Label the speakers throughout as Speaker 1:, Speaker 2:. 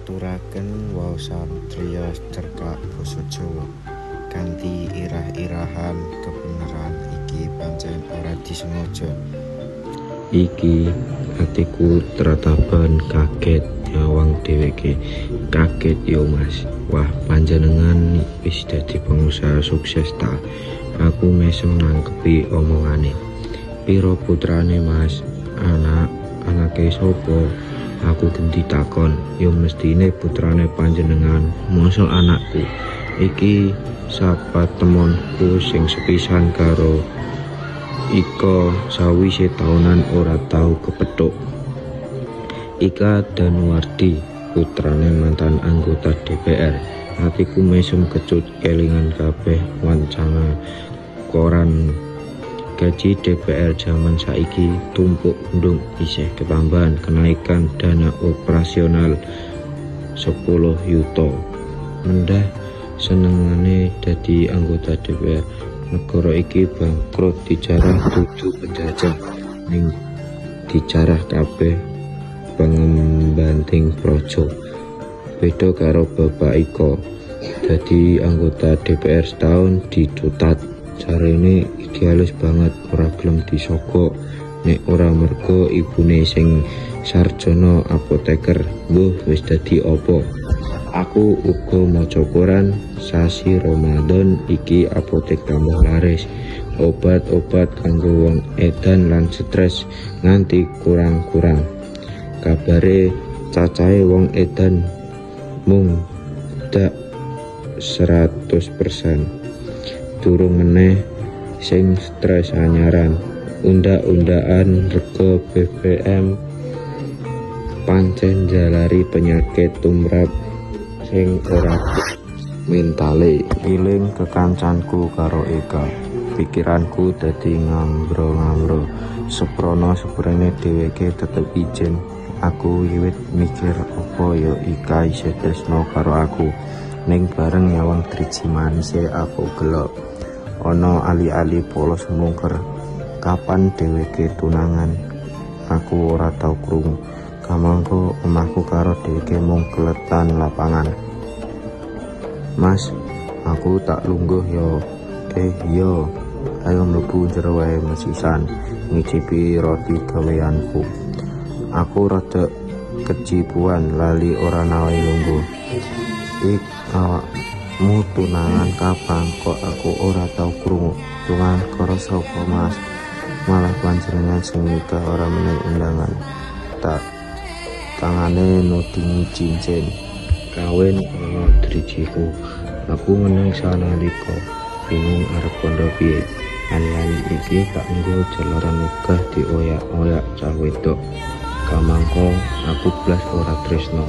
Speaker 1: Ngaturaken waosan triyos cerkak basa Jawa kanthi irah-irahan kebeneran iki pancen ora disengaja. Iki atiku trataban kaget nyawang dheweke. Kaget yo, Mas. Wah, panjenengan wis dadi pengusaha sukses ta? Aku mesem nangkepi omongane. Piro putrane, Mas? Anak, anake sapa? Aku genti takon. Yo mestine putrane panjenengan. Mosok anakku? Iki sapatemonku sing sepisan karo Ika sawise taunan ora tau kepethuk. Ika Danuardi, putrane mantan anggota DPR. Atiku mesem kecut kelingan kabeh wancana koran. Gaji DPR jaman saiki tumpuk undung, isih ketambahan kenaikan dana operasional 10 yuta. Mendah senengane dadi anggota DPR. Negara iki bangkrut dijarah dudu penjajah, ning dijarah kabeh pengembanting praja. Beda karo Bapak Ika, dadi anggota DPR setahun dicutat. Jarene idealis banget, ora gelem disogok nek ora mergo ibune sing sarjana apoteker. Mbuh wis dadi apa. Aku uga maca koran, sasi Ramadan iki apotek tambah laris. Obat-obat kanggo wong edan lan stres nganti kurang-kurang. Kabare cacahe wong edan mundhak 100%. Durung meneh sing stres anyaran. Undhak-undhakan rega BBM pancen njalari penyakit tumrap sing ora mentale. Eling kekancanku karo Eka, pikiranku dadi ngambro-ngambro. Seprono seprene dheweke tetep ijen. Aku wiwit mikir apa ya Ika isih tresno karo aku. Ning bareng nyawang driji manise aku gelo. Ana ali-ali polos mlungker. Kapan dheweke tunangan? Aku ora tau krungu. Kamangka omahku karo dheweke mung keletan lapangan. Mas, aku tak lungguh yo. Eh, iya. Ayo mlebu jero wae mesisan ngicipi roti gaweanku. Aku rada kecipuan, lali ora nawani lungguh. Ik, awakmu tunangan kapan, kok aku ora tau krungu? Tunangan karo sapa, Mas? Malah panjenengan sing nikah ora menehi undangan. Tak tangane nudingi cincin kawin ana drijiku. Aku meneng sanalika, bingung arep kandha piye. Ali-ali iki tak nggo jalaran wegah dioyak-oyak cah wedok. Kamangka aku blas ora tresno.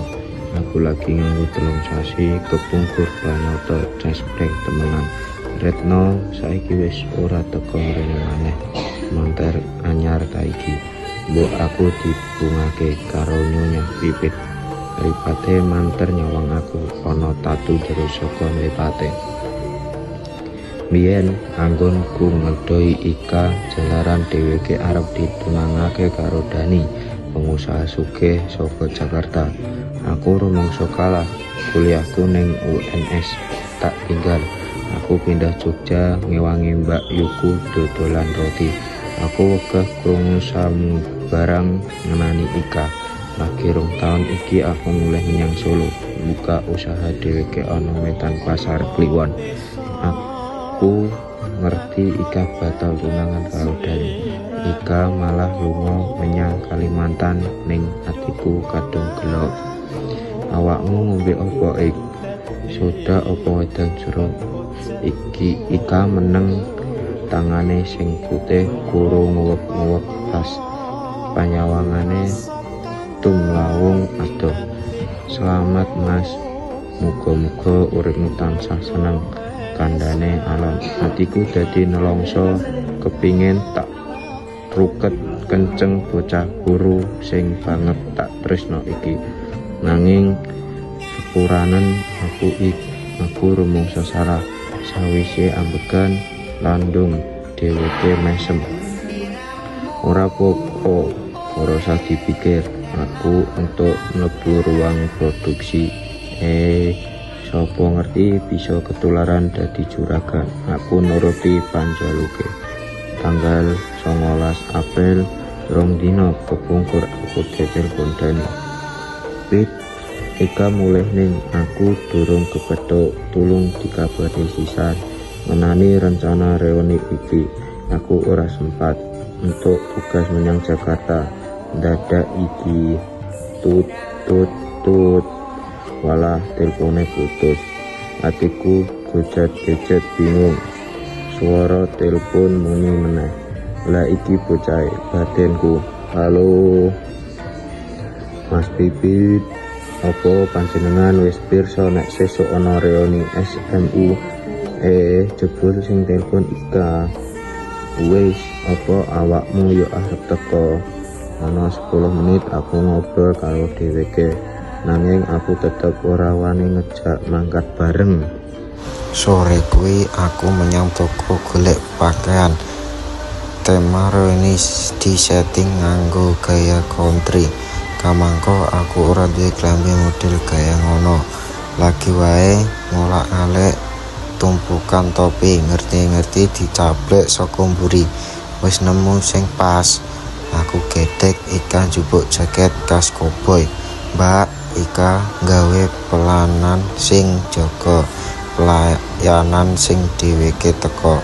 Speaker 1: Aku lagi nganggo 3 sasi kepungkur pranyata cespleng temenan. Retno saiki wis ora teka mrene maneh. Montor anyar ta iki? Mbok aku dibungake karo Nyonya Pipit. Mripate manter nyawang aku, ana tatu jero saka mripate. Biyen anggonku ngedohi Ika jalaran dheweke arep ditunangake karo Dani, pengusaha sugih saka Jakarta. Aku rumangsa kalah, kuliahku ning UNS tak tinggal. Aku pindah Jogja ngewangi mbak yuku dodolan roti. Aku wegah krungu samubarang ngenani Ika. Lagi 2 taun iki aku mulih menyang Solo, buka usaha dheweke ana wetan Pasar Kliwon. Aku ngerti Ika batal tunangan karo Dani. Ika malah lunga menyang Kalimantan, ning atiku kadung gelo. Awakmu ngombe opo, Ik? Soda opo wedang jeruk? Iki Ika meneng, tangane sing putih kuru nguwek-nguwek tas. Panyawangane tumlawung adoh. Selamat, Mas. Muga-muga uripmu tansah seneng, kandhane alon. Atiku dadi nelongso, kepingin tak ruket kenceng bocah kuru sing banget tak tresno iki. Nanging sepuranen aku, Ik, aku rumangsa salah. Sawise ambegan landung dheweke mesem. Ora popo, ora usah dipikir. Aku entuk mlebu ruang produksi. Sapa ngerti bisa ketularan dadi juragan. Aku nuruti panjaluke. Tanggal 19 April, 2 dina kepungkur, aku ditelpon Dani. "Pit, Ika mulih ning aku durung kepethuk, tulung dikabari sisan ngenani rencana reuni iki. Aku ora sempat, entuk tugas menyang Jakarta ndadak iki." Tut tut tut. Walah, telpone putus. Atiku gojat-gejet bingung. Swara telpon muni meneh. "Lah, iki bocahe," batinku. "Halo, Mas Pipit, apa panjenengan wis pirsa nek sesuk ana reuni SMU?" Eh, jebul sing telpon Ika. "Wis, apa awakmu yo arep teko?" Ana 10 menit aku ngobrol karo dheweke. Nanging aku tetep ora wani ngejak mangkat bareng.
Speaker 2: Sore kuwi aku menyang toko golek pakaian. Tema reuni disetting nganggo gaya country. Kamangka aku ora duwe klambi model gaya ngono. Lagi wae ngolak-alik tumpukan topi, ngerti-ngerti dicaplek saka mburi. Wis nemu sing pas. Aku gedhek Ika njupuk jaket khas koboi. "Mbak," Ika nggawe pelanan sing jaga pelayanan sing dheweke teka.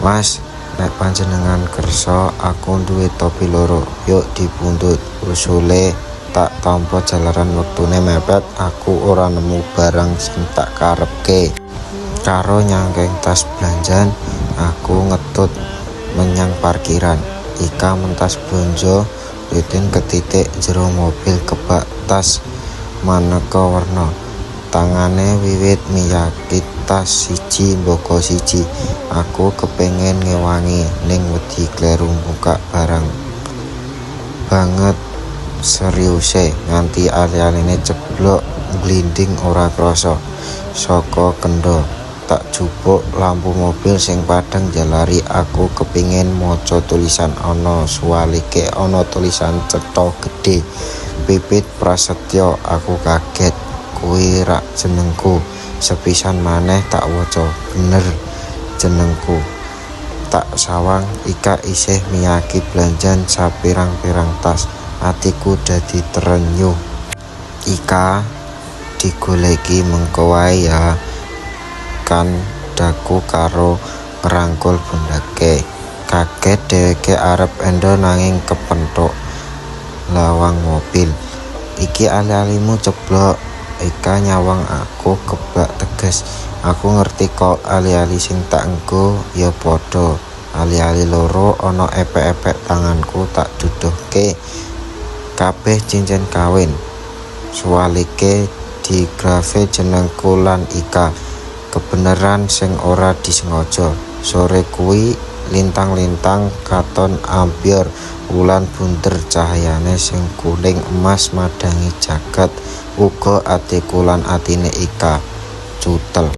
Speaker 2: "Mas, nek panjenengan kersa aku duwe topi loro, yuk dipundhut." Usule tak tampa jalaran wektune mepet, aku ora nemu barang sing tak karepke. Karo nyangking tas blanjan, aku ngetut menyang parkiran. Ika mentas blonjo rutin ketitik jero mobil kebak tas maneka werna. Tangane wiwit miyaki tas siji mbaka siji. Aku kepengin ngewangi ning wedi kleru mbukak barang. Banget seriuse nganti ali-aline ceblok ngglinding ora krasa. Saka kendho tak jupuk lampu mobil sing padhang njalari aku kepingin maca tulisan ana suwalike. Ana tulisan cetha gedhe, "Pipit Prasetyo." Aku kaget, kuwi rak jenengku. Sepisan maneh tak waca, bener jenengku. Tak sawang Ika isih miyaki blanjan sapirang-pirang tas. Atiku dadi trenyuh. "Ika, digoleki mengko wae ya," kandhaku karo ngrangkul pundhake. Kaget dheweke arep endo nanging kepenthuk lawang mobil. "Iki ali-alimu ceblok." Ika nyawang aku kebak teges. "Aku ngerti kok, ali-ali sing tak nggo ya padha." Ali-ali loro ana epek-epek tanganku tak duduhke. Kabeh cincin kawin. Suwalike digrave jenengku lan Ika. Kebeneran sing ora disengaja. Sore kuwi lintang-lintang katon ambyor, wulan bunder cahayane sing kuning emas madhangi jagad, uga atiku lan atine Ika. Cutel.